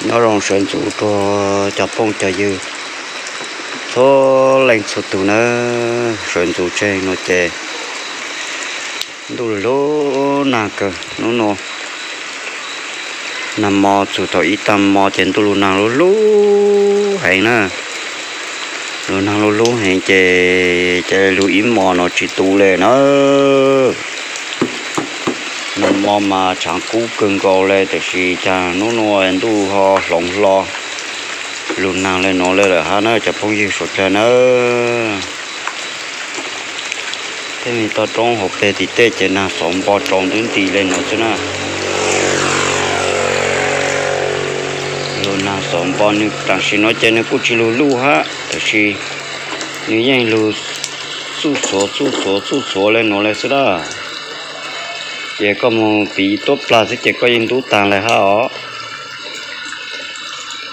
Nyob zoo sawv ntxuv rau cov phooj cov ywg txhua leej txhua tus nawb. Sawv ntxuv tseg no ces ntuj lug lub nag kawg hnub no. Nag mo txug thaum ib tag mo ces ntuj lug nag lub lub heev na. Lug nag lub lub heev ces, ces lug ib mo no tsis tu le na. Nag mo mas tshaav kub kawg nkaus le, tiam sis cas hnub no ntuj ho hloov hlo lug nag le no le lawm hab na cov phooj ywg suav dlawg na. Tej me toj roob hauv peg tim tej ces nag xov npo tsaus ntuj nti le no xwb na. Lug nag xov npo nwg tam sim no ces nwg kuj tsis lug luj hab, tiam sis nwg yeej lug txuj xuav txuj xuav txuj xuav le no le xwb na. Ces koj moog piv tuab plag xwb ces koj yeej ntub taag le hab os.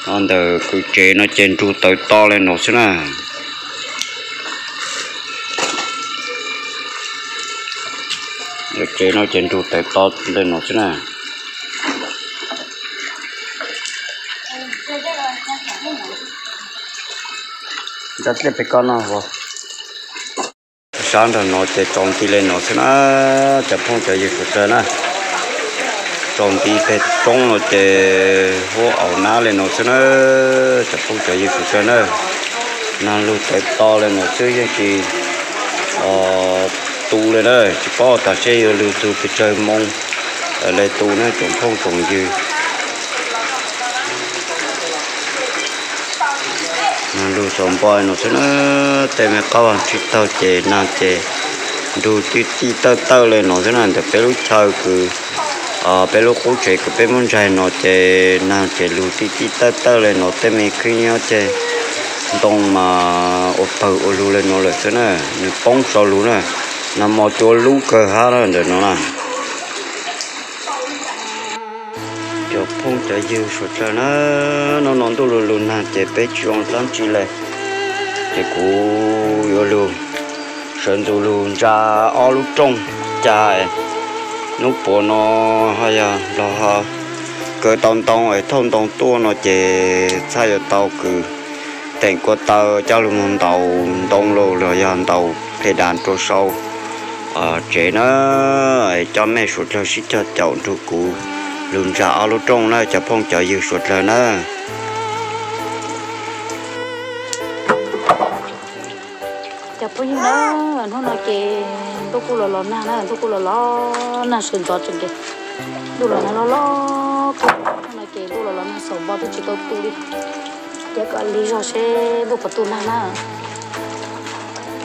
Ntawm kws tsev no ces nrug tawv to le no xwb na. Ntawm tsev no ces nrug tawv to le no xwb na. Nrab teb peb kob no, sab nraag no ces tsaus nti le no xwb na, cov phooj cov ywg suav dlawg na. Tsaus nti peg roob no ces huab aum nab le no xwb na, cov phooj cov ywg suav dlawg na. Nag lug tawv to le no xwb yeej tsis tu le na, tsis paub tas seb yuav lug txug pes tsawg moo le tu na tsoom phooj tsoom ywg. Nag lug xov npo no xwb na, tej me qab vaj tsis taug ces nag ces nrug tij tij tawj tawj le no xwb na. Ntawm peb lub chaw kws, peb lub qub tsev kws peb muab ntsaig no ces nag ces lug tij tij tawj tawj le no, tej me khwb nyob ces ntoo mas ua pawg ua lug le no lawm xwb na, nws poob sau lug na. Nag mo cua lub kawg hab na ntawm no na. Cov phooj cov ywg suav dlawg na, hnub no ntuj lug lug nag ces peb tsis zoo dlaab tsi le, ces kuv yuav lug sawv ntxuv lug ntsa ob lub rooj ca. Hnub puav no ho yog los ho kaw tau ntoo es thauj ntoo tuaj no ces txhaj yuav tau kws teem kua taw coj lug moog ntaus ntoo los los yog ntaus phe das rua sau tsev na. Coj mej suav dlawg sib cog caum nrug kuv lug ntsa ob lub rooj na cov phooj cov ywg suav dlawg na. Cov phooj ywg na, hnub no ces ntuj kuj los los nag na, ntuj kuj los los nag sawv ntxov tsees ces ntuj los nag loj loj kawg. Hnub no ces ntuj los los nag xov npo twb tsis tau tu li, ces kom lig zog seb ntuj puas tu nag na.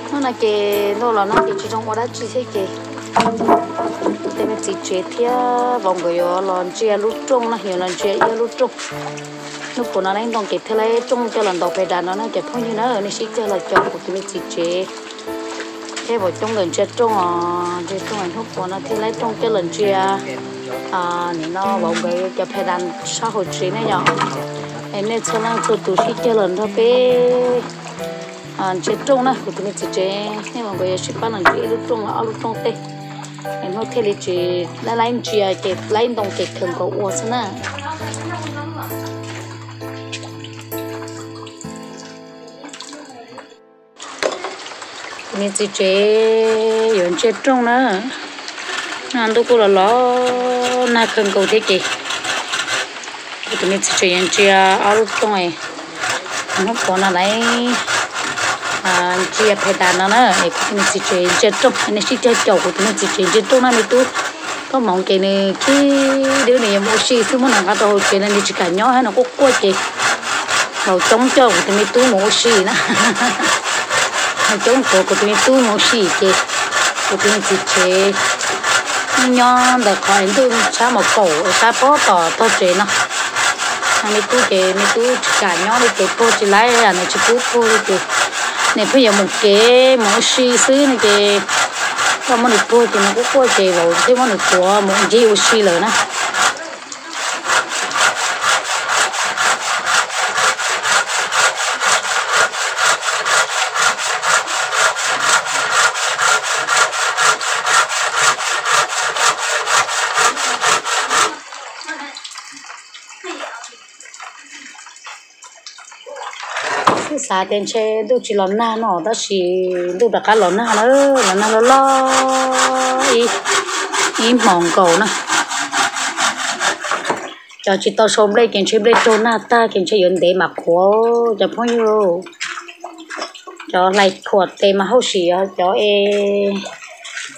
Hnub no ces ntuj los nag ces tsis zoo ua dab tsi thiab ces tej me txiv tsev thiab vauv nkawd yuav los ntsia lub rooj na, yuav los ntsia ib lub rooj. Hnub puav no laib ntoo ces thiaj laib rooj coj los ntaus phe das no na cov phooj ywg na, nej sib cog los caum kuv tus me txiv tsev thiab vauv coob nkawd ntsia rooj os, ntsia rooj hnub puav no thiaj laib rooj coj los ntsia. Nim no vauv nkawd cov phe das sab hauv tsev ne yom. Es nej txhua leej txhua tus sib cog los nrog peb ntsia rooj na, kuv tus me txiv tsev nej vauv nkawd yuav sib pab los ntsia ib lub rooj los ob lub rooj tej. Es hnub thiaj li tsis laib laib ntsia ces laib ntoo ces khaws nkaus ua xwb na. Kuv me txiv tsev yuav ntsia rooj na, ntuj kuj los los nag khaws nkaus thiab ces kuv tus me txiv tsev yuav ntsia ob lub rooj. Hnub puav no laib ntsia phe das no na, es kuv tus me txiv tsev ntsia rooj, nej sib cog caum kuv tus me txiv tsev ntsia rooj na me tub. Koj hmoov ces nws khib dub nws yuav mus ua si xwb, muab nws nqa rau hauv tsev no nws tsis kam nyob hab, nws quaj quaj ces vauv coob coj kuv tus me tub mus ua si na. Nws coob tuav kuv tus me tub mus ua si ces kuv tus me txiv tsev nyob ntawm qhov es ntuj tshab mus kaum es sab pob tom tog tsev no. Me tub ces me tub tsis kam nyob li ces puag tsis laib, nws tsis pub puag li ces nws pheej yuav mus kev mus ua si xwb no ces koj muab nws puag ces nws quaj quaj ces vauv thiaj muab nws tuav mus ncig ua si lawm na. Xav tias ntshe ntuj tsis los nag no tab sis ntuj rov qab los nag na, los nag loj loj ib hmos nkaus na. Cov tsis tau sau nplej ces ntshe nplej raug nag tag ces ntshe yuav ntev mam qhuav cov phooj ywg. Cov hlais khuam tes mas hauj sim cov es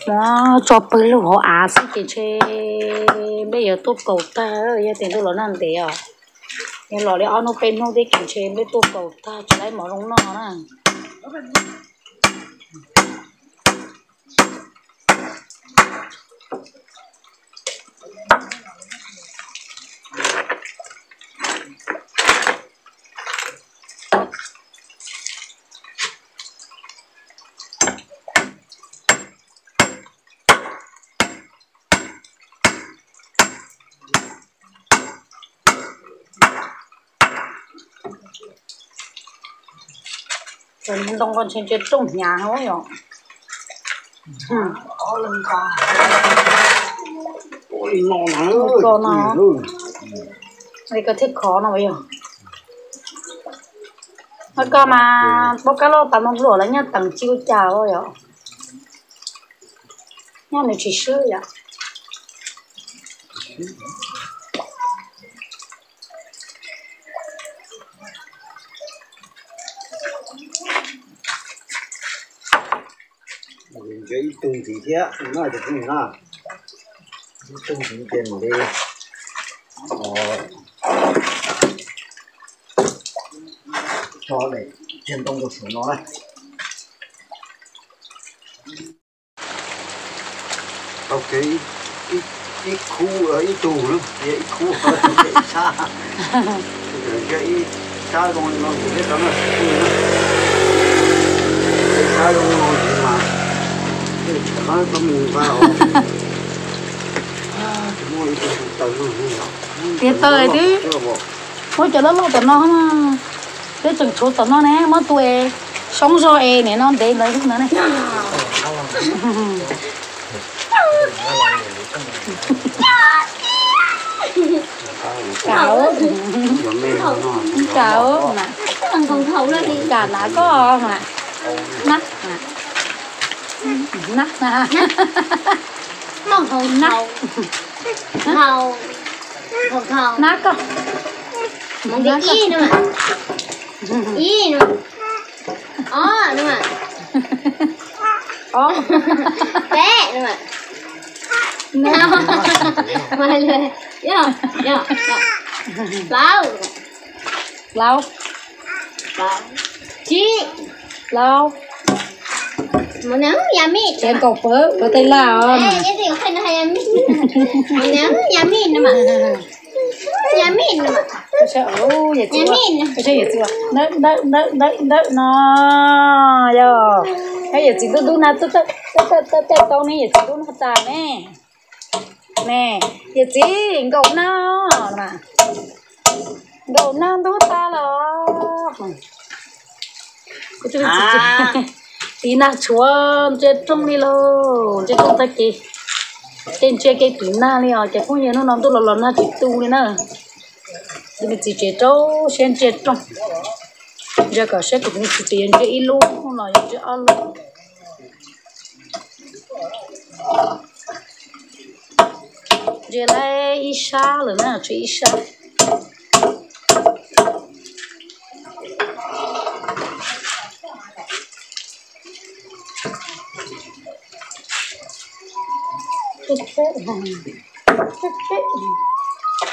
muab tso pawg lug hauv av xwb ces ntshe nplej yuav tuaj kaus tag, yog tias ntuj los nag ntev os. Yog los li ob hnub peb hnub thiab ces ntshe nplej tuaj kaus tag tsis laib mov zoo noj na. Ntoo ko ntshe ntsia rooj hnyav yom. Ko no, ko thiaj khov no yog. Ko mas pab kab loj tas no hluas lawv nyob teem tsis ua cas yom. Nyob nws tsis swb yom. Ntsia ib tug ntxiv thiab no, ib tug ntxiv ces mam li tso daim tsiaj ntoo rau saum no na. Tau kev ib khub ib tug na, ib khub ib sab, ib sab zoo li no kuv thiaj tau noj ib sab zoo no mas tej tsam no tau mus nqa os. Muaj ib tug taws no tiag taws twb muab cov loj loj tom no na. Peb tseem tshuav tom no ne, muab tus es soob zog es nim no ntev ntawd na ne. Kam, kam, kam na koj na. Na, na, na, na. Na koj. Ib no, ib no, ob no, ob, peb no, plaub, plaub, tsib, plaub, kaum pawv, pawv tej laj os. Yawm txiv, ntawm ntawm ntawm no yog, yawm txiv ntub ntub na, tej tau ne, yawm txiv ntub nag tas ne. Ne, yawm txiv nkaum nag, nkaum nag ntub tas los. Tiv nag tshuav ntsia rooj li lauj, ntsia rooj tag kev, ces ntsia kev tiv nag li os. Ces phooj ywg, hnub no ntuj los los nag tsis tu li na. Tus me txiv tsev rau siab ntsia rooj, ntsia kom saib kuv tus me txiv tsev yuav ntsia ib lub no yuav ntsia ob lub. Ntsia lawm ib sab lawm na, tshuav ib sab.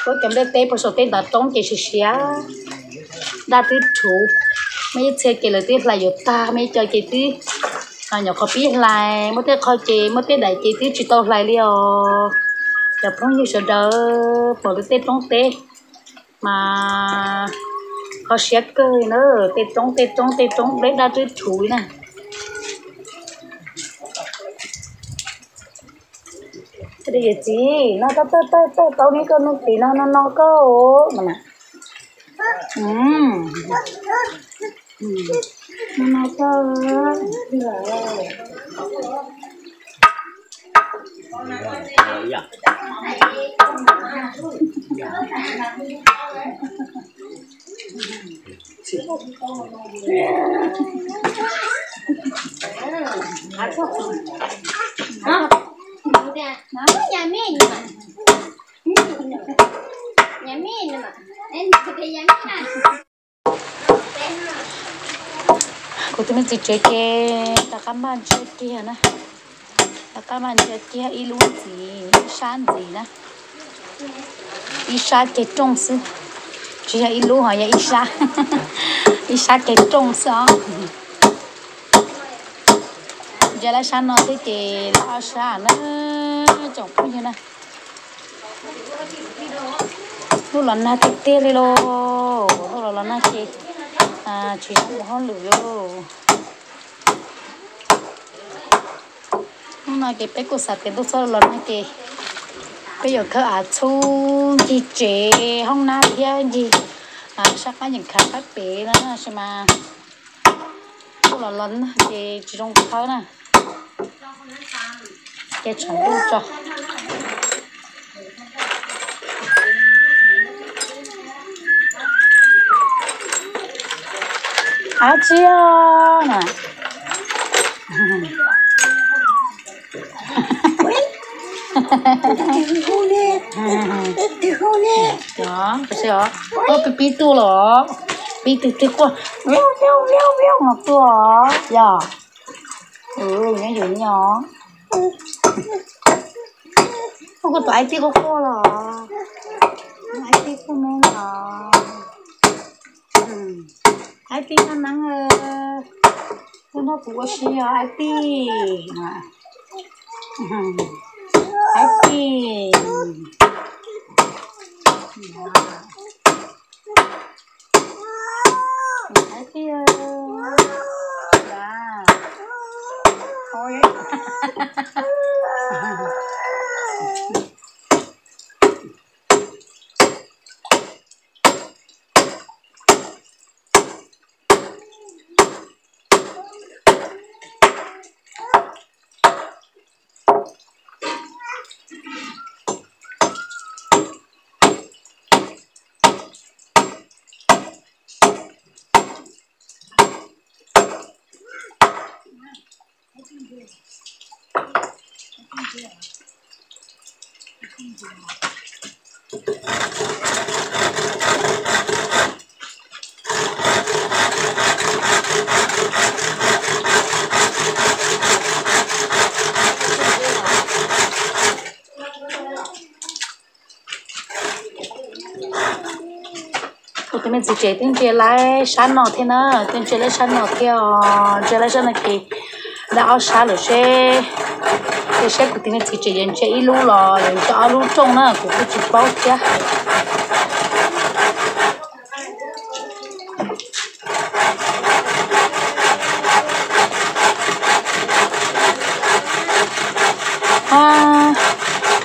Kuv cov nplej teb puag saum tej ntav roob ces siav siav, daj twb rhuv. Muaj ib txhia ces lawv twb hlais yuav tag, muaj ib co ces twb nyuam qhuav pib hlais, muaj tej qho ces, muaj tej daim ces twb tsis tau hlais li os. Cov phooj ywg sawv daws pom lawv tej roob teb mas kho siab kawg li na, tej roob tej roob tej roob nplej daj twb rhuv li na. Yawm txiv, no koj tawj tawj tawj tau neb koj nug tim no no no koj. No no koj. Kuv tus me txiv tsev ces rov qab npaj ntsia kiag na, rov qab npaj ntsia kiag ib lub ntxiv, ib sab ntxiv na, ib sab ceg rooj xwb, tsis yog ib lub ho yog ib sab, ib sab ceg rooj xwb os. Ntsia lawm sab no thiab ces lawm ob sab na, tsoom phooj ywg na. Lub los nag tiag tiag li lauj, lub los los nag ces tsis zoo ua hauj lwm li. Hnub no ces peb kuj xav tias ntuj txhob los nag ces peb yuav khawb av txhub ncig tsev hoob nab thiab ncig sab qab yeem khav qab pem na, tab sis mas lub los los nag ces tsis zoo khawb na. Ces tshav ntuj tso. Av tsi na. Pib tug los, pib tug twg quaj, no tuaj yog. Nyob yus nyob. Koj tus aib tij quaj quaj los, aib tij quaj me los. Aib tij noj neeb, koj nrog kuv ua si os aib tij. Aib tij. Aib tij. Kuv tus me txiv tsev twb ntsia lawm sab no thiab na, twb ntsia lawm sab no thiab os, ntsia lawm sab no ces lawm ob sab lawm seb, ces seb kuv tus me txiv tsev yuav ntsia ib lub los yuav ntsia ob lub rooj na, kuv kuj tsis paub thiab.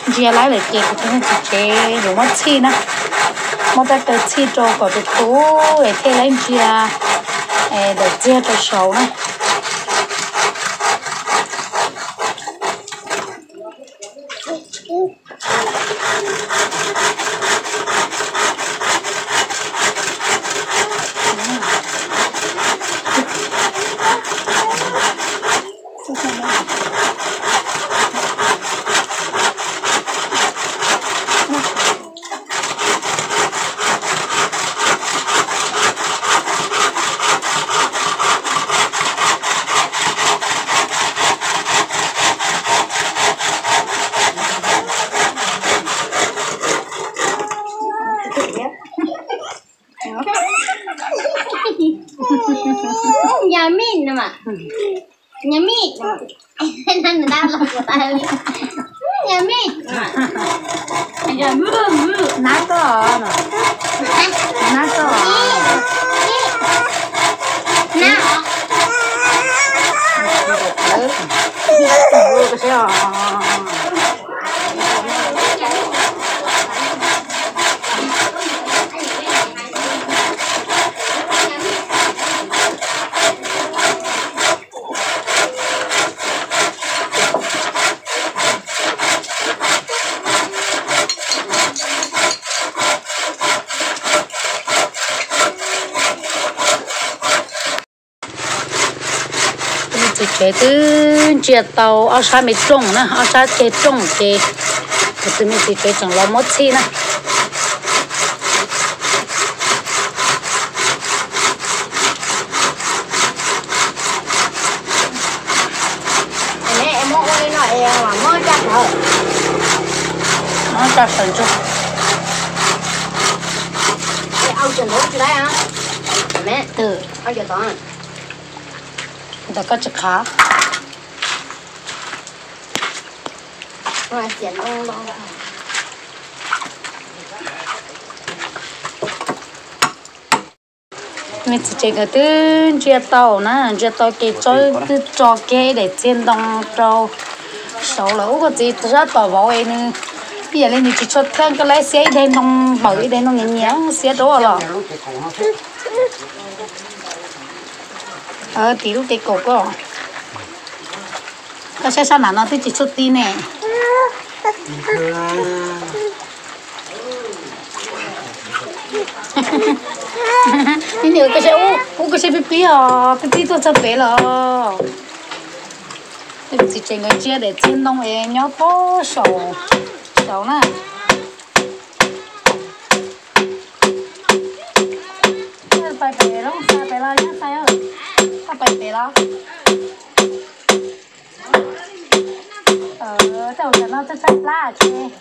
Ntsia lawm lawm ces kuv tus me txiv tsev yuav muab txhij na, muab rab kaw txhij rau kom tus tub es thiaj li ntsia daim txiag rau saud na. Yog mij no mas. Yog mij. Yog mij. Nab koj. Nab koj. Nab. Tsev twb ntsia tau ob sab me rooj na, ob sab ceg rooj ces kuv tus me txiv tsev tseem los muab txhij na. Ntawm koj tsis qhav. Me txiv tsev nkawd twb ntsia tau na, ntsia tau ces tso, twb tso kiag ib daim txiag ntoo rau saud lawm. Ub, koj txiv sab tom vauv es nws ib yam li nws tsis tshua thaj, koj laib xiab ib daim ntoo npawm, ib daim ntoo nyias nyias xiab rau los. Tim lub ces kaum koj, koj saib sab nram no twb tsis tshua ti ne. Ub, koj saib pib pib os, pib pib tuaj txog pem los. Txiv tsev nkawd ntsia daim txiag ntoo es nyob pob saum, saud na. Pais pem Looj Xais pem los Yaj Xais, koj pais pem los? Tej zaum tam no twb tshaib plab ces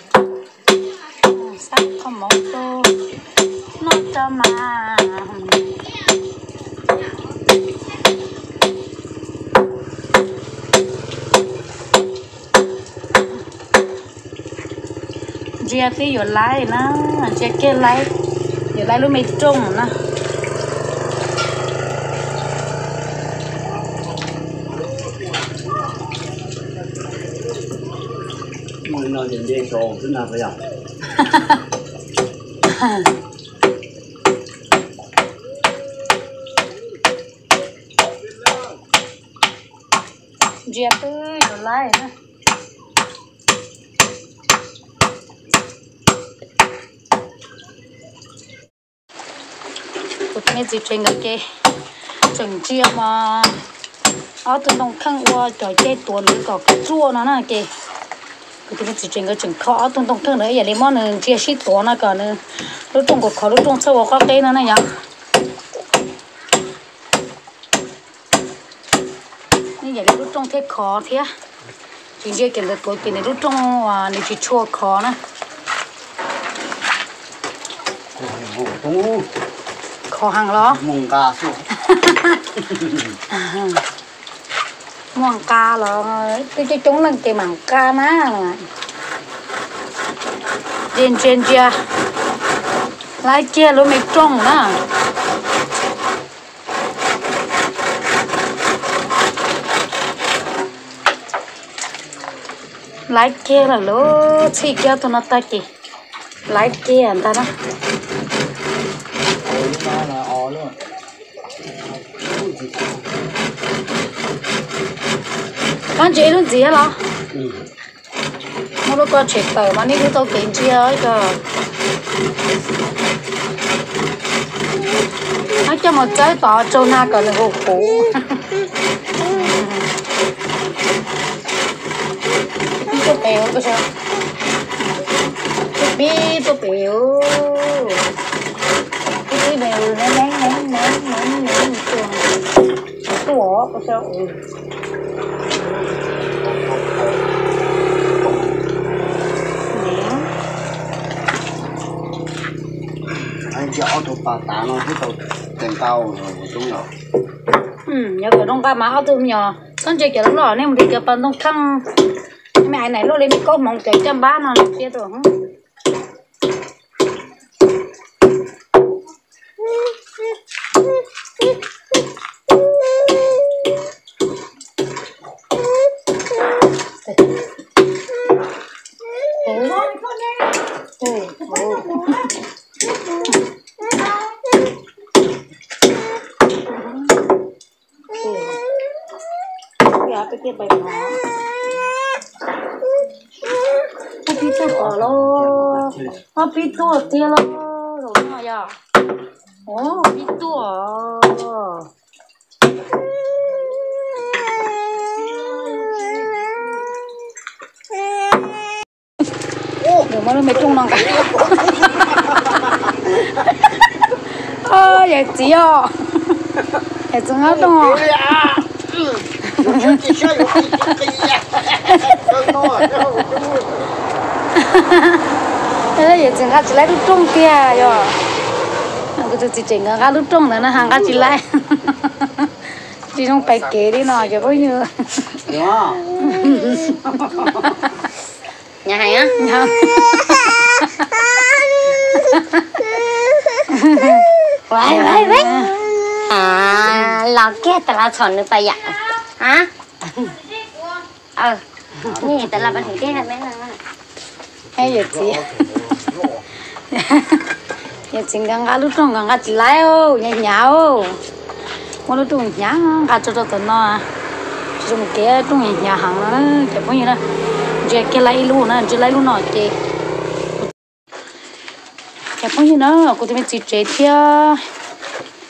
xa qhov moov rau noj tso mas. Ntsia twb yuav laib na, ntsia kiag laib, yuav laib lub me rooj na. Ntsia twb yuav laib na. Kuv tus me txiv tsev nkawd ces tseem ntsia mas ob tug ntoo kheej ua cov ceg tuav ntawd kom ruaj no na ces kuv tus me txiv tsev nkawd tseem kho ob tug ntoo kheej ntawd ib yam li muab nws ntsia sib tuav no kom nws lub rooj khov khov lub rooj txhob ua qab qeb no na yom. Ib yam li lub rooj thiaj khov thiab. Tsis ntsia kiag ntawd tuav ces nws lub rooj uas nws tsis tshua khov na. Khov heev los? Muaj nqa los twb coob coob leej ces mam nqa na. Ntsia ntsia ntsia, laib kiag lub me rooj na. Laib kiag lawm lub, txhij kiag tus no tag ces laib kiag ntag na. Koj ntsia ib lub ntxiv los? Muaj lub koj tshem tawm mas nej twb tau kev ntsia ko. Nab coj mus txawb tod tsaug nag kom nws huv huv. Pib tuaj pem, pib tuaj pem, pib pib me neeb neeb neeb neeb tuaj. Ntsia ob tug pas tav no twb tau teev tau. Yog kom zoo nqa mas ob tug me nyuam txhob ntsia cov loj loj, nej mus nrhiav cov pas ntoo kheej. Me aiv nais luaj li me kaub hmoov cov caj npab no lawm thiab rau. Peb tuaj pom los, ob peb tuaj tiag los, zaum no yog, peb tuaj. Nkawd muab lub me rooj no nqa. Yawm txiv os, yawm txiv nqa rooj os. Yawm txiv nqa tsis laib lub rooj tiag yog. Kuv tus txiv tseem nkawd nqa lub rooj ntawd na, nqa tsis laib. Tsis zoo pais kev li no cov phooj ywg. Los kiag tas los txhom nws pas yam. Yawm txiv, yawm txiv nkawd nqa lub rooj nkawd nqa tsis laib, hnyav hnyav. Muab lub rooj hnyav nqa tso rau tom no. Tsis zoo kev, rooj hnyav hnyav heev no na cov phooj ywg na. Ntsia kiag laib ib lub na, ntsia laib lub no ces. Cov phooj ywg na, kuv tus me txiv tsev thiab,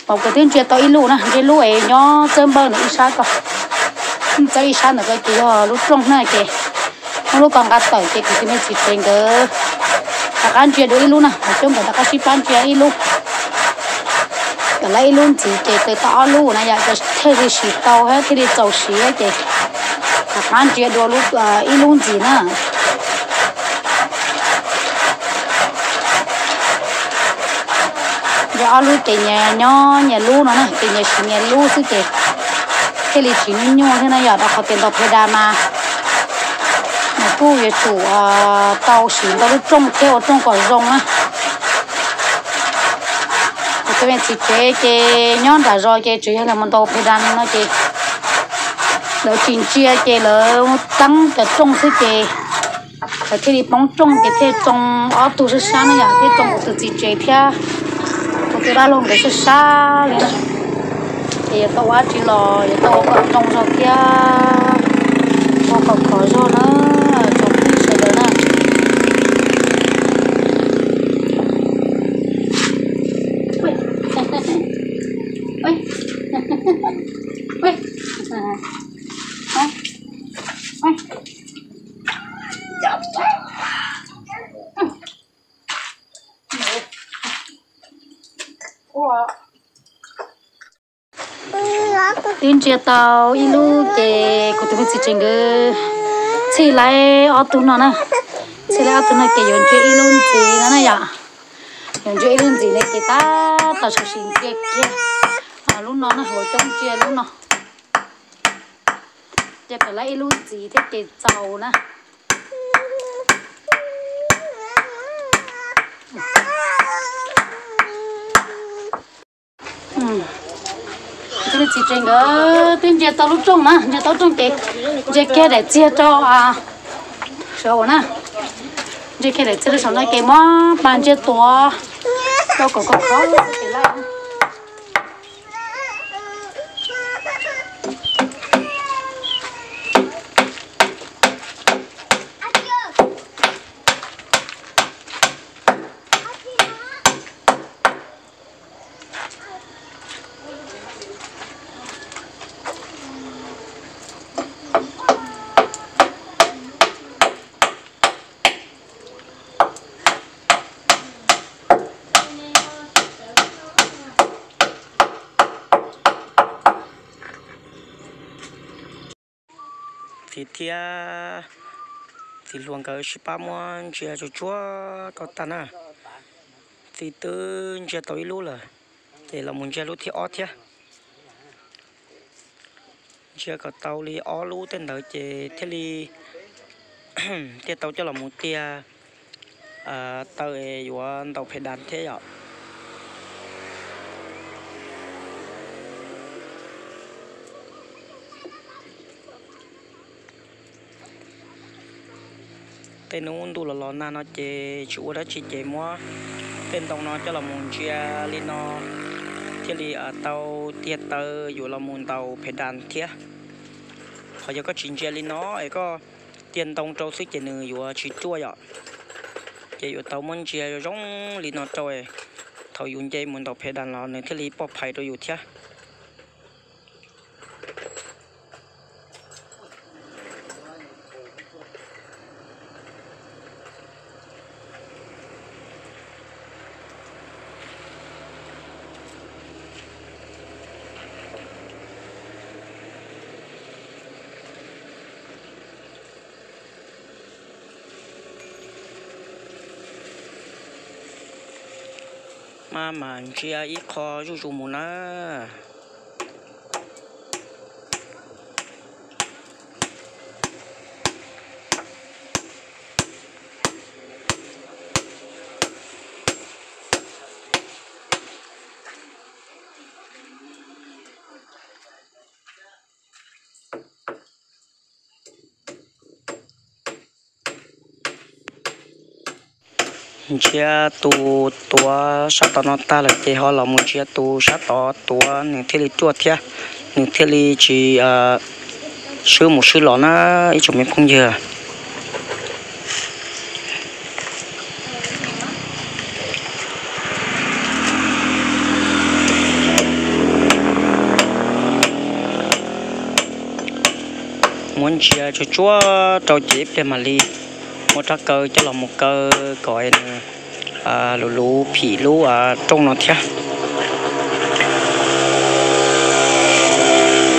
kuv twb ntsia tau ib lub na, ntsia lub es nyob txawb npawg ntawm ib sab ko, txawb ib sab ntawm ko ces yog lub rooj na ces muab lub ko nqa tawm ces kuv tus me txiv tsev nkawd rov qab ntsia dua ib lub na, coob nkawd rov qab sib pab ntsia ib lub. Kom laib ib lub ntxiv ces tau ob lub na yom, thiaj li siv tau thiab thiaj li txaus siv ces rov qab ntsia dua ib lub ntxiv na. Yog ob lub ces nyias nyob nyias lub no na, ces nyias siv nyias lub xwb ces thiaj li tsis nyuaj nyuaj thiab na yom, rau qhov tias ntaus phe das mas nws kuj yuav tsum tau siv ntau lub rooj thiab ua rooj kom zoo na. Kuv tus me txiv tsev ces nyob nram zos ces tsuas yog lawv mus ntaus phe das no ces lawv tsis ntsia ces lawv teeb cov rooj xwb ces lawv thiaj li poob rooj ces thiaj tsoo ob tug sab sab na yom, thiaj tsoo kuv tus txiv tsev thiab kuv tus dab laug nkawd sab sab li na. Ces yuav tau ua dab tsi los yuav tau ua kom zoo zog thiab ua kom khov zog na, tsoom phooj ywg sawv daws na. Twb ntsia tau ib lub ces kuv tus me txiv tsev nkawd txhij laib ob tug no na. Txhij laib ob tug no ces yuav ntsia ib lub ntxiv no na yom. Yuav ntsia ib lub ntxiv no ces tab tom sawv tsees ntsia kiag lub no na, hauv coob ntsia lub no. Ces kom laib ib lub ntxiv thiab ces txaus na. Tus me txiv tsev nkawd twb ntsia tau lub rooj na, ntsia tau lub rooj ces ntsia kiag daim txiag rau saum na. Ntsia kiag daim txiag rau saum no ces muab pas ntsia tuav rau kom khov khov ces laib. Txiv thiab txiv hluas nkawd sib pab muab ntsia tsuag tsuag kom tag na. Txiv twb ntsia tau ib lub lawm, ces los mus ntsia lub thib ob thiab. Ntsia kom tau li ob lub tej ntawd ces thiaj li thiaj tau coj los mus tiag taw es yuav ntaus phe das thiab yom. Tej hnub ntuj los los nag no ces tsis ua dab tsi ces muab tej ntoo no coj los mus ntsia li no thiaj li tau tiag taw yuav los mus ntaus phe das thiab. Qhov yog koj tsis ntsia li no es koj tiag ntoo rau xwb ces nws yuav tsis ruaj yom. Ces yuav tau muab ntsia zoo li no rau, thaum yus nce mus ntaus phe das los nws thiaj li poj phais rau yus thiab. Maj mam ntsia ib qho zuj zus mus na. Ntsia tus tuav sab tom no tag lawm ces ho los mus ntsia tus sab tod tuav nws thiaj li ruaj thiab, nws thiaj li tsis swb mus swb los na ib tsoom me phooj ywg. Muab ntsia tsuag tsuag rau ces ib pliag mam li muab rab kaw coj los mus kaw kom nws luv luv phim lub rooj no thiab.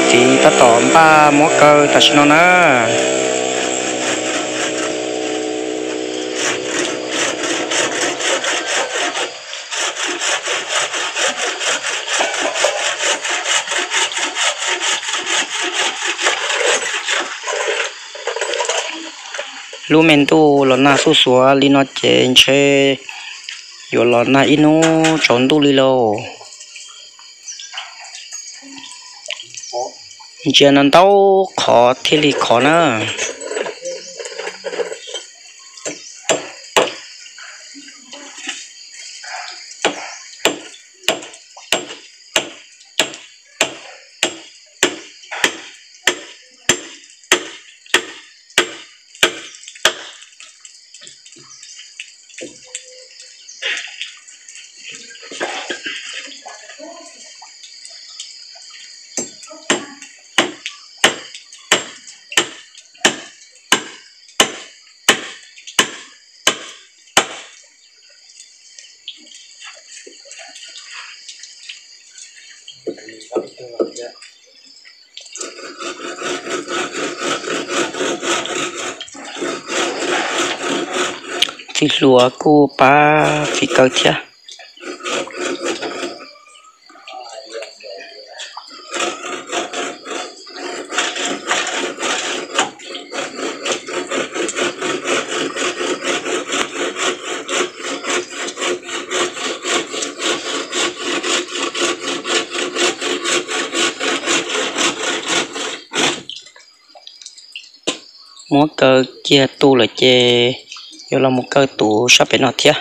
Txiv tab tom npaj muab kaw tam sim no na. Lub me ntuj los nag xuj xuav li no ces ntshe yuav los nag ib hnub tsaus ntuj li lauj. Ntsia no ntau qhov thiaj li khov na. Txiv hluas kuj pab txiv kaw thiab. Muab kaw kiag tu lawm ces yuav los mus kaw tus sab pem no thiab.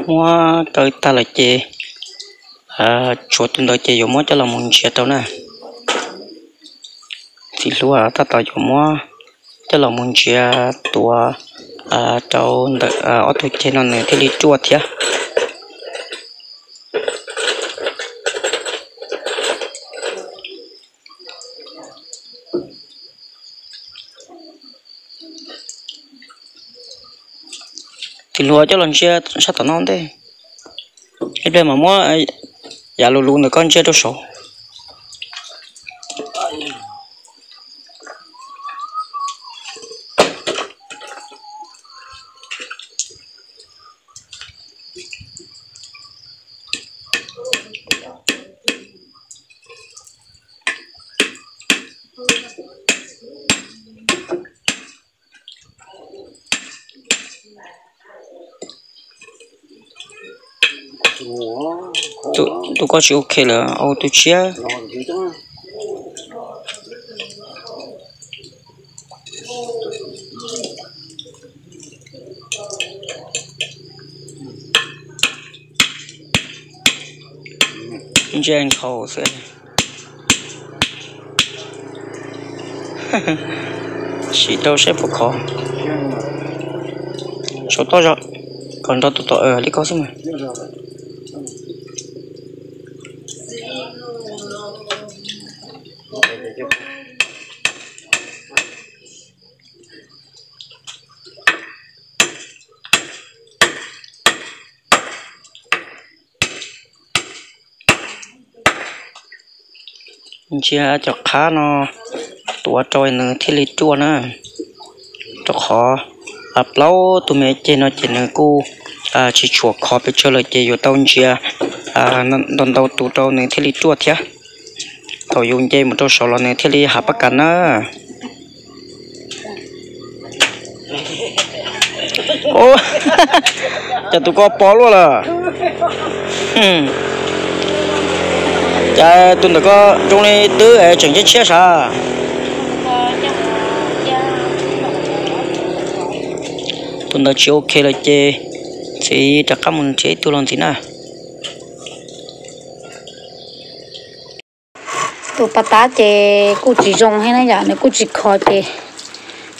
Muab kaw tag lawm ces tshuav tus ntawd ces yuav muab coj los mus ntsia rau na. Txiv hluas tab tom yuav muab coj los mus ntsia tuav rau ntawm ob tug ceg no nws thiaj li ruaj thiab. Txiv hluas coj los ntsia sab tom no ntej, ib pliag mam muab yav luv luv ntawm koj ntsia rau saud. Tus koj tsis ok lawm, ua tus tshiab. Ntsia nkhaus xwb. Sim rau saib puas khov. Saum toj zog, kom nrog tus tom li ko xwb mas. Ntsia cov qhab no tuav rau nws thiaj li ruaj na, rau qhov plaub tug me ceg no ces nws kuj tsis tshua khov pes tsawg lawm ces yuav tau ntsia ntau ntau tus rau nws thiaj li ruaj thiab. Thaum yus nce mus rau saud los nws thiaj li hav pab kas na. Cas tus ko pov luaj lawm. Cas tus ntawm ko zoo li twb es tseem ntshiab tshiab sav. Tus ntawd tsis ok lawm ces txiv rov qab mus nrhiav ib tug los ntxiv na. Tus pas tab ces kuj tsis zoo thiab na yom, nws kuj tsis khov ces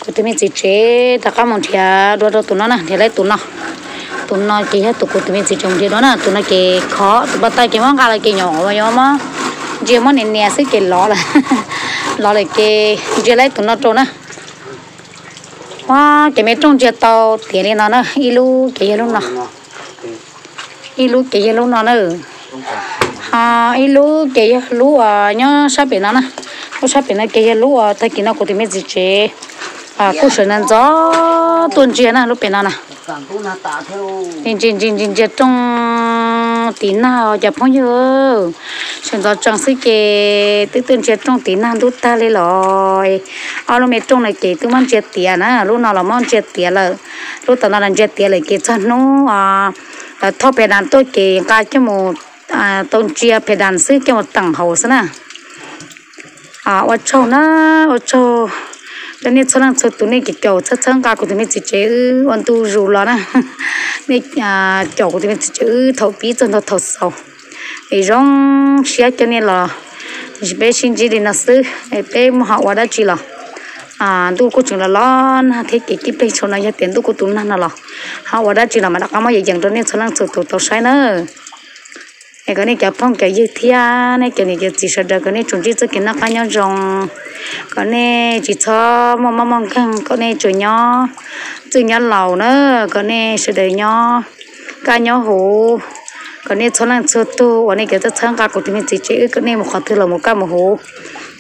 kuv tus me txiv tsev rov qab mus nrhiav dua rau tus no na, nrhiav lawm tus no. Tus no ces yog tus kuv tus me txiv tsev nrhiav dua na, tus no ces khov, tus pas tab ces muab nqa los ces nyuam qhuav yuav muab ntsia muab nias nias xwb ces lov lawm. Lov lawm ces ntsia lawm tus no rau na. Ua ces me rooj ntsia tau tiav li no na, ib lub ces yog lub no, ib lub ces yog lub no na, ho ib lub ces yog lub uas nyob sab pem no na. Lub sab pem no ces yog lub uas tag kis no kuv tus me txiv tsev kuj sawv ntxov ntxov tuaj ntsia na lub pem no na. Ntsia ntsia ntsia ntsia rooj tiv nag cov phooj ywg, sawv ntxov tsees xwb ces twb tuaj ntsia rooj tiv nag ntub tag li los. Ob lub me rooj no ces twb muab ntsia tiav na, lub no los muab ntsia tiav lawm, lub tom no los ntsia tiav lawm ces txog hnub lawv thauj pes das tuaj ces nqa coj mus tau ntsia pes das xwb coj mus teem hauv xwb na. Ua tsaug na, ua tsaug rau nej txhua leej txhua tus, nej caum txhawb txhawb nqa kuv tus me txiv tsev wb ua ntu zus los na. Nej caum kuv tus me txiv tsev wb thaum pib txog ntua thaum xaus, es zoo siab coj nej los peb sib ntsib li no xwb, peb muaj ho ua dab tsi los ntuj kuj tseem los los nag thiab ces tib pliag saum no yog tias ntuj kuj tu nag no los ho ua dab tsi los mam rov qab muab yees yees rau nej txhua leej txhua tus tau saib na. Es kom nej cov phooj cov ywg thiab nej cov niam cov txiv sawv daws kom nej tsuas ntsib txoj kev noj qab nyob zoo, kom nej tsis txhob muaj mob muaj nkeeg, kom nej tsuas nyob txwj nyob laus na, kom nej sawv daws nyob kaj nyob huv, kom nej txhua leej txhua tug uas nej cov txhawb txhawb nqa kuv tus me txiv tsev wb, kom nej mus qhov twg los mus kaj mus huv,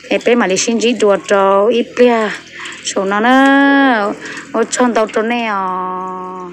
es peb mam li sib ntsib dua rau ib pliag saum no na. Ua tsaug ntau rau nej os.